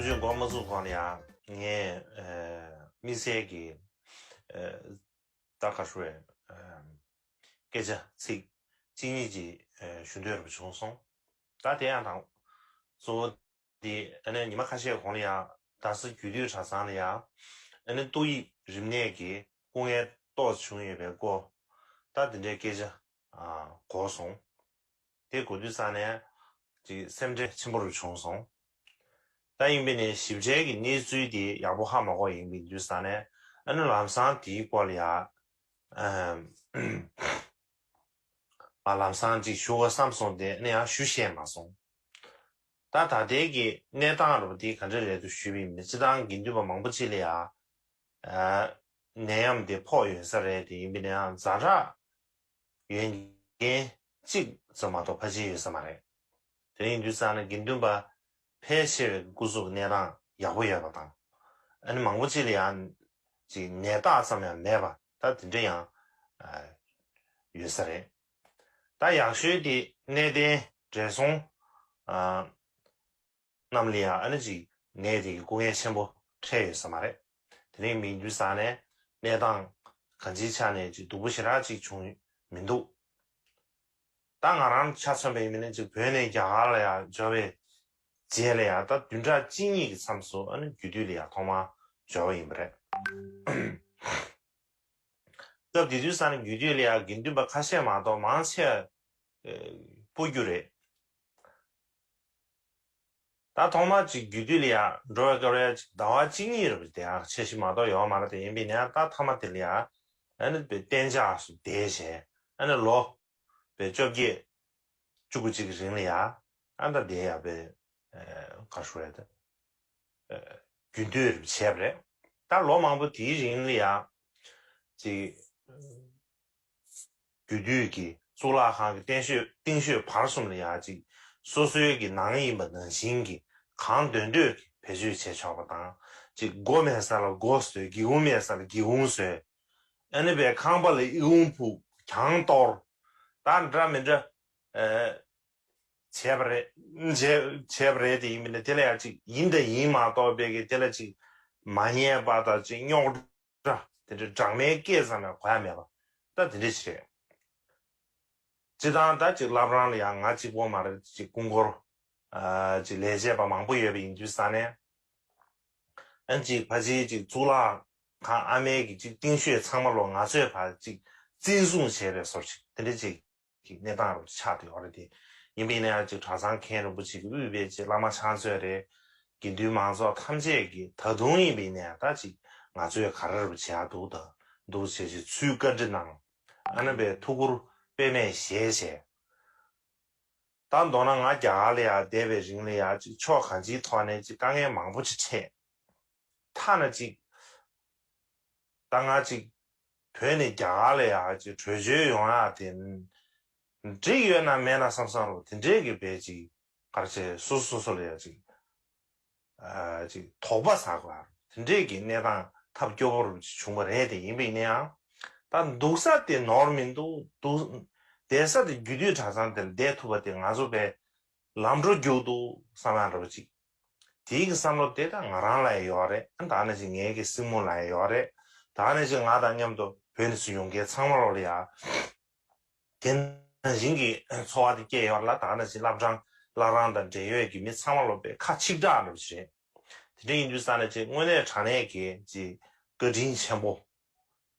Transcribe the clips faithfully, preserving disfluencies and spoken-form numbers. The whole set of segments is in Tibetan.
ཆུང་འགོ་མ་བཙུགས་གོང་ལ་ཡང་ངས་ཨ་དམིགས་བསལ་གྱི་ཨ་ད་ག་ཞུ་བའི་ཨ་སྐད་ཆ་ཚིག་གཅིག་གཉིས་ཅིག་ཨ་ཞུ་འདོད་རུ་བྱུང་སོང་། ད་དེ་ཡང་དང་གཙོ་བོ་དེ་ཨ་ནི་ཉི་མ་ཁ་ཤས་གོང་ལ་ཡང་རྡ་ས་རྒྱུད་སྟོད་གྲྭ་ཚང་ལ་ཡང་ཨ་ནི་ཏོག་དབྱིབས་རིམས་ནད་ཀྱི་སྐུ་ངལ་ཏོག་ཙམ་བྱུང་ཡོད་པའི་སྐོར། ད་དེ་འདྲའི་སྐད་ཆ་ཨ་གོ་སོང་། དེ་གོ་དུས་ཙང་ནས་ཅིག་སེམས་ཁྲལ་ཆེན་པོ་རུ་བྱུང་སོང་། ད་ཡིན་པས་ནས་ཞིབ་ཕྲའི་གི་གནས་ཚུལ་དེ་ཡག་པོ་ཧ་མ་གོ་ཡིན་པའི་དུས་ཙང་ནས་ཨ་ནི་ལམ་སང་དེའི་སྐོར་ལ་ཡ་ཨ་ལམ་སང་ཅིག་ཞུ་དགོས་བསམ་སོང་སྟེ་ཨ་ནི་ཡང་ཞུ་ཤེས་མ་སོང་། ད་ད་ལྟའི་གི་གནས་སྟངས་རུ་དེ་ག་འདྲ་རེད་འདུག་ཞུས་པ་ཡིན་ན་སྤྱི་བཏང་དགེ་འདུན་པ་མང་པོ་ཅིག་ལ་ཡ་ཨ་ནད་ཡམས་དེ་ཕོག་ཡོད་ས་རེད། དེ་ཡིན་པས་ན་ཡང་ཛ་དྲག་ཡོད་མཁན་གཅིག་ཙམ་མ་གཏོགས་ཕལ་ཆེར་ཡོད་ས་མ་རེད། དེ་ཡིན་དུས་ཙང་ནས་དགེ་འདུན་པ་ཕལ་ཆེ་བའི་སྐུ་གཟུགས་གནས་སྟངས་ཡག་པོ་ཡོད་པ་དང་། ཨ་ནི་མང་པོ་ཅིག་ལ་ཡང་ཅིག་ནད་རྟགས་ཙམ་ཡང་མེད་པ་ད་དེ་འདྲ་ཡང་ཨ་ཡོད་ས་རེད། ད་ཡག་ཤོས་དེ་གནས་བརྟན་བགྲེས་སོང་ཨ་རྣམས་ལ་ཡང་ཨ་ནི་ཅིག་ནད་དེ་གི་སྐུ་ངལ་ཆེན་པོ་འཕྲད་ཡོད་ས་མ་རེད། དེ་རིང་མི་འདུས་ས་ནས་གནས་སྟངས་གང་ཅིའི་ཆ་ནས་ཅིག་སྡུག་པོ་ཞེ་དྲག་ཅིག་བྱུང་མི་འདུག་ད་ང་རང་ཆ་མཚོན་པ་ཡིན་མིན་ན་ཅིག་བོད་ནས་རྒྱ་གར་ལ་ཡང་འབྱོར་བའི་རྗེས་ལ་ཡང་ད་བདུན་ཕྲག་གཅིག་གཉིས་ཀྱི་མཚམས་སུ་ཨ་ནི་རྒྱུད་སྟོད་ལ་ཡང་ཐོག་མར་འབྱོར་བ་ཡིན་པ་རེད། སྐབས་དེ་དུས་ཙང་ནས་རྒྱུད་སྟོད་ལ་ཡང་དགེ་འདུན་པ་ཁ་ཤས་མ་གཏོགས་མང་ཆེ་བ་སྤོ་རྒྱུ་རེད། ད་ཐོག་མར་ཅིག་རྒྱུད་སྟོད་ལ་ཡ་འགྲོ་བའི་སྐབས་ལ་ཡ་ཅིག་ཟླ་བ་གཅིག་གཉིས་རེ་བ་དེ་ཡང་ཆེ་ཞིག་མ་གཏོགས་ཡོད་མ་རེད། དེ་ཡིན་པས་ན་ད་མཐའ་མ་དེ་ལ་ཡ་ཨ་ནི་པའི་གཏན་འཇགས་སུ་བསྡད་བྱས་ཨ་ནི་ལོ་པའི་བཅོ་བརྒྱད་བཅུ་དགུ་གཅིག་གི་རིང་ལ་ཡ་ཨ་ད་བསྡད་ཡ་པའི་ག་ཞུ་རེད་དེ་རྒྱུན་སྡོད་རེ་བྱས་པ་རེད། ད་ལོ་མང་པོ་དེའི་རིང་ལ་ཡ་ཅིག་རྒྱུད་སྟོད་ཀྱི་གཙུག་ལག་ཁང་གི་རྟེན་གཞི་རྟིང་ཤོད་བར་གསུམ་ལ་ཡ་ཅིག་སོ་སོའི་གི་ནང་ཡིན་པ་ནང་བཞིན་གྱི་གང་འདོད་འདོད་ཀྱི་བེད་སྤྱོད་བྱས་ཆོག་པ་དང་། ཅིག་སྒོ་མེད་ས་ལ་སྒོ་བཟོས། སྒེའུ་ཁུང་མེད་ས་ལ་སྒེའུ་ཁུང་བཟོས། ཨ་ནི་པའི་ཁང་པ་ལ་ཨི་ཁུང་ཕུབ། གྱང་གཏོར། ད་འདྲ་མི་འདྲ་ཨ་བྱས་པ་རེད། བྱས་བྱས་པ་རེད། དེ་ཡིན་མིན་ན་དེ་ལ་ཡ་ཅིག་ཡིན་དང་ཡིན་མ་གཏོགས་པའི་གི་དེ་ལ་ཅིག་མ་ཉན་པ་དང་ཅིག་རྙོག་འདྲ་དེ་འདྲ་སྦྲགས་མའི་སྐད་ཙམ་ཡང་གོ་ཡ་མེད་པ་ད་དེ་འདྲ་ཞིག་རེད། སྤྱི་བཏང་ད་ཅིག་བླ་བྲང་ལ་ཡང་ང་གཅིག་པོ་མ་རེད། ཅིག་སྐུ་འཁོར་ཨ་ཅིག་ལས་བྱེད་པ་མང་པོ་ཡོད་པ་ཡིན་དུས་ཙང་ནས་ཨ་ཅིག་ཕལ་ཆེར་ཅིག་གཙུག་ལག་ཁང་ཨ་མའི་གི་ཅིག་རྟིང་ཤོད་ཚང་མ་ལོ་ང་ཚོས་ཕར་ཅིག་འཛིན་བཟུང་བྱས་པའི་བཟོ་ཅིག་དེ་འདྲ་ཅིག་གི་གནས་སྟངས་རུ་ཆགས་བསྡད་ཡོད་རེད་དེ། ཡིན་པ་ཡིན་ན་ཡང་ཅིག་གྲྭ་ཚང་མཁན་རིན་པོ་ཆེ་གིས་དབུས་པའི་ཅིག་བླ་མ་ཕྱག་མཛོད་རེད། དགེ་འདུན་མང་ཚོགས་ཐམས་ཅད་ཀྱིས་ད་དུང་ཡིན་པ་ཡིན་ན་ཡང་ད་ཅིག་ང་ཚོས་ག་རེ་རུ་བྱེད་ཡག་འདུག་ད་འདུག་བྱས་ཅིག་ཚུལ་བཀའ་འདྲི་གནང་། ཨ་ནི་པའི་ཐུགས་ཁུར་དཔེ་མེད་བཞེས་བྱས། ད་མདོར་ན་ང་རྒྱ་གར་ལ་ཡང་བསྡད་པའི་རིང་ལ་ཡང་ཅིག་ཕྱོགས་གང་ཅིའི་ཐོག་ནས་ཅིག་དཀའ་ངལ་མང་པོ་ཅིག་འཕྲད། ཐ་ན་ཅིག་ད་ང་ཅིག་བོད་ནས་རྒྱ་གར་ལ་ཡང་ཅིག་བྲོས་བྱོལ་ཡོང་ཡག་དེ་འགྲིག་ཡོད་ན་མེད་ན་བསམ་བསམ་རུ་དེ་འདྲས་ཀྱི་བས་ཅིག་ག་རེ་བྱས་སོ་སོ་སོ་ལ་ཡང་ཅིག་ཅིག་དོགས་པ་ཟ་དགོས་དེ་འདྲས་ཀྱི་གནས་སྟངས་ཐབས་སྐྱོ་པོ་རུ་བྱུང་བ་རེད། དེ་ཡིན་པ་ཡིན་ན་ཡང་ད་འདུག་ས་དེ་ནོར་མི་འདུག་འདུག་བསྡད་ས་དེ་རྒྱུད་སྟོད་གྲྭ་ཚང་དེར་བསྡད་ཐུབ་པ་དེ་ང་ཚོ་བས་ལམ་འགྲོ་རྒྱུག་འདུག་བསམ་ཡག་འདྲ་པོ་ཅིག་དེའི་གི་བསམ་བློ་དེ་ད་ང་རང་ལ་ཡང་ཡོད་རེད། ད་ནང་བཞིན་ངའི་གི་སྲིང་མོ་ལ་ཡང་ཡོད་རེད། ད་ནང་བཞིན་ང་དང་མཉམ་དུ་བོད་ནས་ཚུར་ཡོང་མཁན་ཚང་མ་ལོ་ལ་ཡང་དེ་ནང་བཞིན་གྱི་ཚོར་བ་དེ་སྐྱེས་ཡོད་རེད་ལ། ད་ནང་བཞིན་བླ་བྲང་བླ་བྲང་དང་འབྲེལ་ཡོད་ཀྱི་མི་ཚང་མ་ལོ་པའི་ཁ་ཆིག་སྒྲིལ་འདྲ་པོ་ཞིག་རེད། དེ་འདྲ་ཡིན་དུས་ཙང་ནས་ཅིག་དངོས་གནས་དྲང་གནས་ཀྱི་ཅིག་བཀའ་དྲིན་ཆེན་པོ་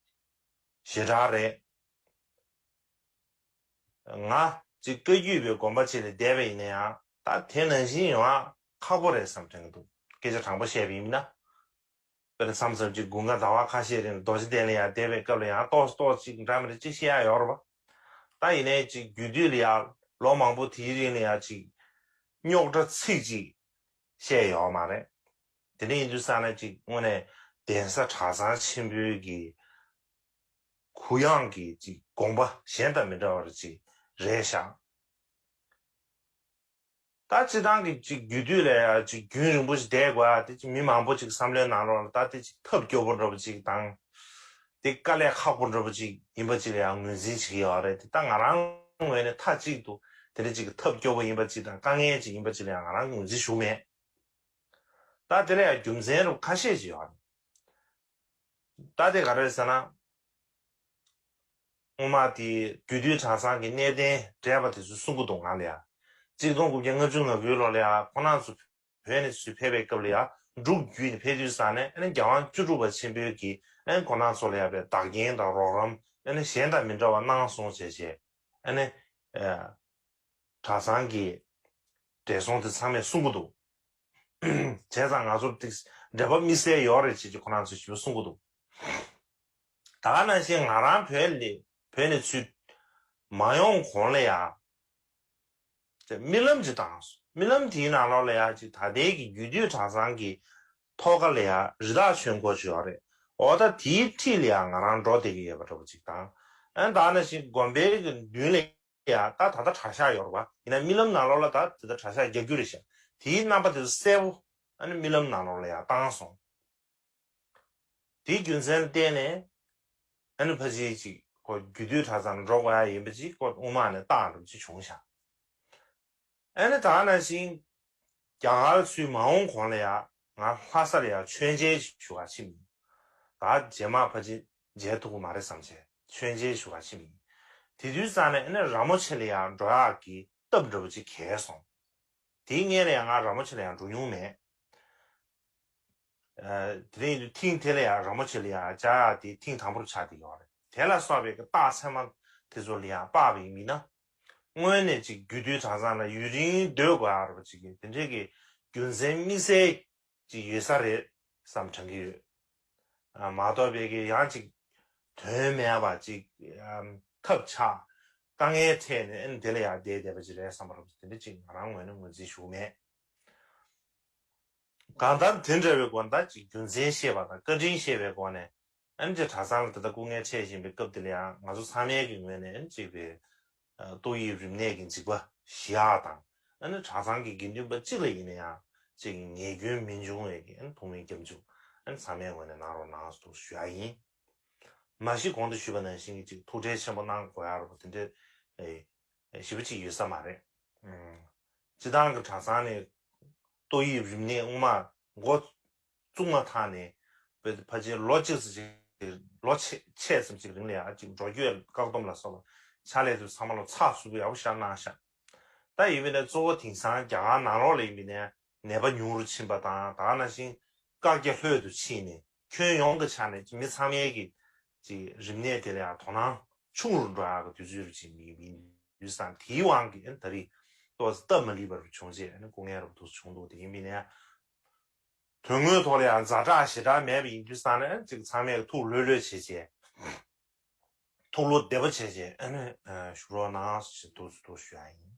ཞེ་དྲག་རེད། ང་ཅིག་བཀའ་བརྒྱུད་པའི་དགོན་པ་ཅིག་ལ་བསྡད་པ་ཡིན་ན་ཡང་ད་དེ་ནང་བཞིན་ཡོང་ཡག་ཁག་པོ་རེད་བསམ་དྲན་གྱི་འདུག་སྐད་ཆ་དྲང་པོ་བཤད་པ་ཡིན་ན། དཔེར་ན་མཚམས་མཚམས་ཅིག་དགུན་ཁ་ཟླ་བ་ཁ་ཤས་རིང་རྡོ་རྗེ་གདན་ལ་ཡང་བསྡད་པའི་སྐབས་ལ་ཡང་ཏོག་ཙམ་ཏོག་ཙམ་ཅིག་འདྲ་མི་འདྲ་ཅིག་བཤད་ཡག་ཡོད་རེད་པ། ད་ཡིན་ནའི་ཅིག་རྒྱུད་སྟོད་ལ་ཡང་ལོ་མང་པོ་དེའི་རིང་ལ་ཡང་ཅིག་རྙོག་དྲ་ཚིག་ཅིག་བཤད་ཡོད་མ་རེད། དེ་འདྲ་ཡིན་དུས་ཙང་ན་ཅིག་དངོས་གནས་གདན་ས་གྲྭ་ཚང་ཆེན་པོའི་གི་གུ་ཡངས་ཀྱི་ཅིག་དགོངས་པ་གཞན་དང་མི་འདྲ་བར་ཅིག་རེད་ཤག་ད་སྤྱི་བཏང་གི་ཅིག་རྒྱུད་སྟོད་ལ་ཡ་ཅིག་རྒྱུན་རིང་པོ་ཞིག་བསྡད་དགོས་ཨ་དེ་ཅིག་མི་མང་པོ་ཅིག་བསམ་བློའི་ནང་ལོགས་ལ་ད་དེ་ཅིག་ཐབས་སྐྱོ་པོ་འདྲ་པོ་ཅིག་དང་། དེ་དཀའ་ལས་ཁག་པོ་འདྲ་པོ་ཅིག་ཡིན་པ་ཅིག་ལ་ཡང་ངོས་འཛིན་བྱེད་ཀྱི་ཡོད་རེད། དེ་ད་ང་རང་ངོས་ནས་མཐའ་གཅིག་ཏུ་དེ་འདྲ་ཅིག་གི་ཐབས་སྐྱོ་པོ་ཡིན་པ་ཅིག་དང་དཀའ་ངལ་ཅིག་ཡིན་པ་ཅིག་ལ་ཡང་ང་རང་ངོས་འཛིན་ཞུ་མེད། ད་དེ་ལ་ཡང་རྒྱུ་མཚན་རུ་ཁ་ཤས་ཅིག་ཡོད་རེད། ད་དེ་ག་རེ་ཟེར་ན། སྔོན་མ་དེ་རྒྱུད་སྟོད་གྲྭ་ཚང་གི་གནས་བརྟན་བགྲེས་པ་དེ་ཚོས་གསུང་གི་འདུག་ང་ལ་ཡ། གཅིག་སྟོང་དགུ་བརྒྱ་ལྔ་བཅུ་ང་དགུའི་ལོ་ལ་ཡ་ཁོ་རང་ཚོ་བོད་ནས་ཚུར་ཕེབས་པའི་སྐབས་ལ་ཡ་འབྲུག་བརྒྱུད་ནས་ཕེབས་དུས་ཙང་ནས་ཨ་ནི་རྒྱལ་དབང་བཅུ་དྲུག་པ་ཆེན་པོའི་གི་ཨ་ནི་ཁོ་རང་ཚོ་ལ་ཡ་བའི་བདག་རྐྱེན་དང་རོགས་རམ་ཨ་ནི་གཞན་དང་མི་འདྲ་བ་གནང་སོང་བྱས་བྱས་ཨ་ནི་གྲྭ་ཚང་གི་བགྲེས་སོང་དེ་ཚང་མས་གསུང་གི་འདུག་བྱས་ཙང་ང་ཚོར་ཏིག་འབྲེལ་བ་དམིགས་བསལ་ཡོད་རེད་ཅེས་ཀྱི་ཁོ་རང་ཚོས་ཞིབ་གསུང་གི་འདུག་ད་ག་ནང་བཞིན་ང་རང་བོད་ལ་བོད་ནས་ཚུར་མ་ཡོང་གོང་ལ་ཡ། རྨི་ལམ་ཅིག་བཏང་སོང་། རྨི་ལམ་དེའི་ནང་ལོགས་ལ་ཡ་ཅིག་ད་ལྟའི་གི་རྒྱུད་སྟོད་གྲྭ་ཚང་གི་ཐོག་ཁ་ལ་ཡ་རི་དྭགས་ཆོས་འཁོར་ཅིག་ཡོད་རེད། འོ་ད་དེའི་འཁྲིས་ལ་ཡ་ང་རང་འགྲོ་བསྡད་ཀྱི་ཡོད་པ་འདྲ་པོ་ཅིག་དང་། ཨ་ནི་ད་ག་ནང་བཞིན་དགོན་པའི་གི་མདུན་ལ་ཡ་ད་ད་ལྟ་གྲྭ་ཤག་ཡོད་རེད་པ། ཡིན་ན་རྨི་ལམ་ནང་ལོགས་ལ་ད་དེ་ད་གྲྭ་ཤག་རྒྱག་རྒྱུ་རེད་ཤག་དེའི་རྣམ་པ་དེ་ཚོ་གསལ་པོ་ཨ་ནི་རྨི་ལམ་ནང་ལོགས་ལ་ཡ་བཏང་སོང་། དེའི་རྒྱུ་མཚན་ལ་བརྟེན་ནས་ཨ་ནི་ཕལ་ཆེར་ཅིག་ཁོ་རྒྱུད་སྟོད་གྲྭ་ཚང་འགྲོ་དགོས་ཡ་ཡིན་པ་ཅིག་ཁོ་སྔོན་མ་ནས་བཏང་འགྲོ་ཅིག་བྱུང་ཤག་ཨ་ནི་ད་ག་ནང་བཞིན་རྒྱ་གར་ཚུར་མ་འོང་གོང་ལ་ཡ་ང་ལྷ་སར་ཡ་མཆོད་མཇལ་ཞུ་ག་ཕྱིན། ད་རྗེས་མ་ཕལ་ཆེར་མཇལ་ཐུབ་ཀྱི་མ་རེད་བསམ་བྱས་མཆོད་མཇལ་ཞུ་ག་ཕྱིན། དེ་དུས་ཙང་ནས་ཨ་ནི་ར་མོ་ཆེ་ལ་ཡ་འགྲོ་ཡག་གི་སྟབས་འདྲ་པོ་ཅིག་གས་སོང་། དེའི་སྔོན་ལ་ཡ་ང་ར་མོ་ཆེ་ལ་ཡ་འགྲོ་མྱོང་མེད། དེ་རིང་ཐེངས་དེ་ལ་ཡང་ར་མོ་ཆེ་ལ་ཡང་བཅར་ཡག་དེ་ཐེངས་དང་པོར་ཆགས་བསྡད་ཡོད་རེད། དེ་ལ་སོགས་པའི་རྟགས་མཚན་མ་དེ་ཚོ་ལ་ཡང་དཔག་པ་ཡིན་ན། དངོས་གནས་ཅིག་རྒྱུད་སྟོད་གྲྭ་ཚང་ལ་ཡུན་རིང་སྡོད་དགོས་ཡག་རེད་པ་ཅིག་གི་དེ་འདྲའི་གི་རྒྱུ་མཚན་དམིགས་བསལ་ཅིག་ཡོད་ས་རེད་བསམ་དྲན་གྱི་ཡོད། མ་གཏོགས་པའི་གི་ཡང་ཅིག་དོན་མེད་པ་ཅིག་ཐབས་ཆག་དཀའ་ངལ་འཕྲད་ནས་ཨ་ནི་དེ་ལ་ཡང་བསྡད་བསྡད་པ་ཅིག་རེད་བསམ་པ་རེད་པ་ཅིག་དེ་འདྲ་ཅིག་ང་རང་ངོས་ནས་ངོས་འཛིན་ཞུ་གི་མེད། གང་ལྟར་དེ་འདྲ་བའི་སྒོ་ནས་ད་ཅིག་རྒྱུ་མཚན་ཤེས་པ་དང་བཀའ་དྲིན་ཤེས་པའི་སྒོ་ནས་ཨ་ནི་ཅིག་གྲྭ་ཚང་ལ་ད་ལྟ་སྐུ་ངལ་འཕྲད་བཞིན་པའི་སྐབས་དེ་ལ་ཡང་ང་ཚོ་ཚང་མའི་གི་ངོས་ནས་ཨ་ནི་ཅིག་པའི་ཏོག་དབྱིབས་རིམས་ནད་ཀྱི་འཇིགས་པ་ཞི་ཡག་དང་ཨ་ནི་གྲྭ་ཚང་གི་དགེ་འདུན་པ་གཅིག་ལ་ཡིན་ན་ཡང་ཅིག་ངེས་སྐྱོན་མི་འབྱུང་བའི་གི་ཨ་ནི་ཐུགས་སྨོན་སྐྱབས་འཇུག་ཨ་ནི་ཚང་མའི་ངོས་ནས་གནང་རོགས་གནང་ཞུ་ཡག་ཡིན། མ་གཞི་གོང་དུ་ཞུས་པ་ནང་བཞིན་གྱི་ཅིག་ཐུགས་ཁྲལ་ཆེན་པོ་གནང་དགོས་ཡག་རེད་པ་དེ་འདྲ་ཞེ་པོ་ཅིག་ཡོད་ས་མ་རེད། སྤྱི་བཏང་གི་གྲྭ་ཚང་ནས་ཏོག་དབྱིབས་རིམས་ནད་སྔོན་མ་འགོ་བཙུགས་མ་ཐག་ནས་བོད་ཕལ་ཆེར་ལོ་གཅིག་ཙམ་ཅིག་ལོ་ཕྱེད་ཕྱེད་ཙམ་ཅིག་རིང་ལ་ཡང་ཅིག་འགྲོ་སྐྱོད་བཀག་སྡོམ་ལ་སོགས་པ་ཕྱག་ལས་དེ་ཚང་མ་ལ་ཚགས་ཚུད་པོ་ཡག་པོ་ཞིག་གནང་ཤག་ད་ཡིན་པ་ཡིན་ན་གཙོ་བོ་དེང་སང་རྒྱ་གར་ནང་ལོགས་ལ་ཡིན་པ་ཡིན་ན་ནད་པ་ཉུང་རུ་ཕྱིན་པ་དང་ད་ག་ནང་བཞིན་བཀག་རྒྱ་ལྷོད་དུ་ཕྱིན་ནས་ཁྱོན་ཡོངས་ཀྱི་ཆ་ནས་མི་ཚང་མའི་གི་ཅིག་རིམས་ནད་དེ་ལ་ཡང་དོ་སྣང་ཆུང་རུ་འགྲོ་ཡག་གི་དུས་ཚོད་རུ་ཅིག་མི་ཡིན་དུས་སང་དེའི་དབང་གིས་ད་རེས་ཏོག་ཙམ་སྟབས་མ་ལེགས་པ་རུ་བྱུང་རྗེས་སྐུ་ངལ་རུ་ཏོག་ཙམ་བྱུང་འདུག་དེ་ཡིན་པ་ཡིན་ན་དོན་དངོས་ཐོག་ལ་ཡང་ཛ་དྲག་ཞེ་དྲག་མེད་པ་ཡིན་དུས་སང་ནས་ཅིག་ཚང་མས་ཐུགས་ལྷོད་ལྷོད་བྱས་རྗེས་ཐུགས་བློ་བདེ་པོ་བྱས་རྗེས་ཨ་ནི་བཞུགས་རོགས་གནང་ཞེས་ཏོག་ཙམ་ཏོག་ཙམ་ཞུ་ཡག་ཡིན།